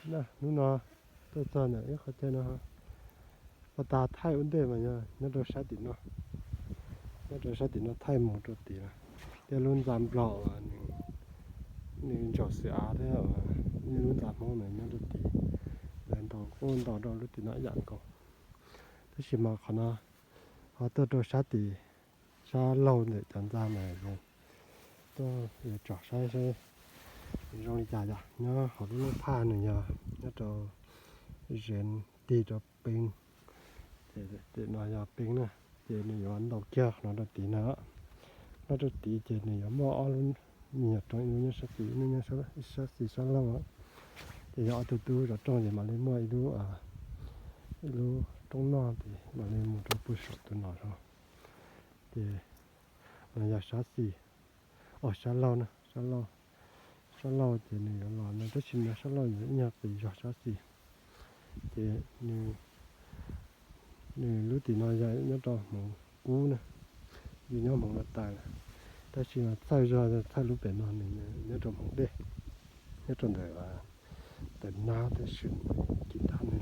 Hnub no tuaj txog ntawm ib qhov chaw no, pas tas thaij ua ntej mas yog nyob rau sab tim no, nyob rau sab tim no thaij mus rau tid lawm. Tej lub ntxa Nplog, nws ntsaum xwm av thiab, lub ntxa Hmoob na nyob rau tid, lawv ntaus kuj ntaus rau lub tim no ib yam nkaus. Tab sis mas qhov no ho tuaj rau sab tim, sab laug ntawm cov ntxa na, tuaj yuav tsom saib saib zoo li cas yom. Nyob hauv lub lub phaj nws yog nyob rau zev tig rau peeb, ces tim no yog peeb na, ces nws yuav ntaus kiag no rau tid na. No rau tid ces nws yuav muaj ob lub me nyuam roob, ib lub nyob sab tid, ib lub nyob sab xis sab laug. Ces yog ob tug tub zov rooj ces mam li muaj ib lub, ib lub roob noj ces mam li mus rau pem saum tus no zog. Ces no yog sab xis, o sab laug na, sab laug, sab laug ces nws yuav los no, tab sis nws sab laug yuav ib nyuag qis zog sab xis. Ces nws lub tim no yog nyob rau hmoov kub na, yus nyob hmoov los tawm, tab sis mas txhawj zog txhawj lub pem no, nws nyob rau hmoov dej, nyob rau ntawm, ntawm nab thiab swm kis ntab ne.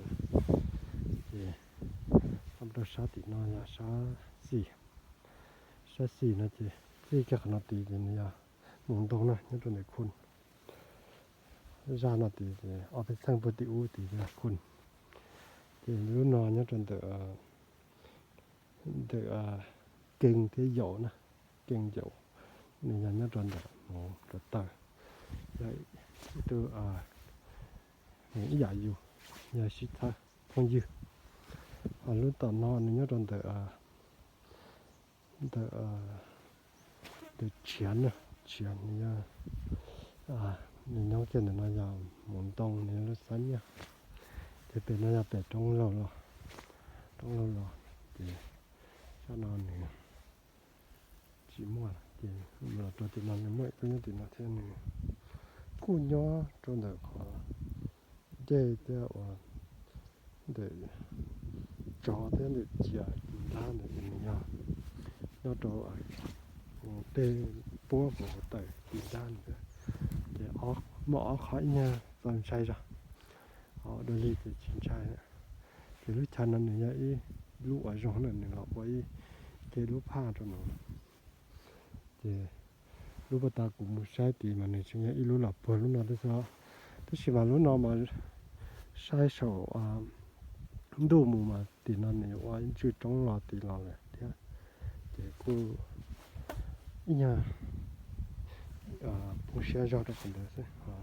Ces rau sab tim no yog sab xis, sab xis no ces txij kiag qhov no tid ces nws yog hmoov ntoo na, nyob rau ntawm khu zaj no tid ces ob peb txheej puag tim ub tid yog khu. Ces lub no nyob rau ntawm, ntawm kees thiab yaum na, kees yaum, nws yog nyob rau ntawm hmoov rau tawm, yog ib tug ib yam yus, yog sib txhawb phooj ywg. Ho lub tom no nws nyob rau ntawm, ntawm, ntawm tshiav na, tshiav nws yog, nws nyob kiag ntawm no yog hmoov ntoo, nws yog lub xab nyiaj. Ces pem no yog pem roob laug los, roob laug los, ces sab no nws tsis muaj ces los rau tim no nws muaj ib tug nyob tim no thiab, nws kuj nyob rau ntawm qhov dej thiab uas ntawm tsov thiab ntawm ciam kis ntab ntawm ces nws yog nyob rau tej puab hmoov tawm kis ntab no thiab. Ces muaj ob qhov ib nyuag txaus ntshai zog, ho dua li ces tsis ntshai. Ces lub chaw no nws yog ib lub uas zoo na, nws los ua ib ce lub phaj rau no. Ces lub pas tas kuv mus saib tid mas nws tseem yog ib lub los puag lub no thiab xwb, tab sis mas lub no mas saib saum ntuj mus mas tim no nws ua ib ntswj roob los tid los lawm thiab. Ces kuj ib nyuag poob siab zog rau qhov ntawd xwb,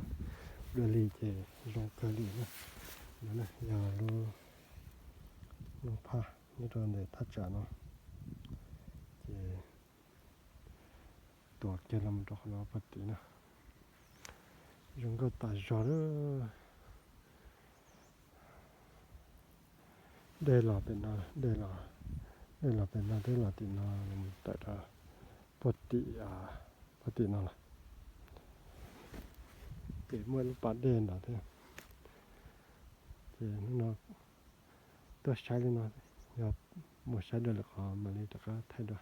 dua li ces zoo kawg li na. No yog lub, lub phaj nyob rau ntawm thaj tsam no, ces tuav kiag los rau qhov no puag tim na. Zoo nkauj tas zog lawm. Dej los pem no, dej los, dej los pem no twb los tim no tawm rau puag tim, puag tim no lawm. Ces muaj lub pas dej ntawd thiab. Ces hnub no tuaj saib li no, yog mus saib dua lwm qhov mam li rov qab thaij dua.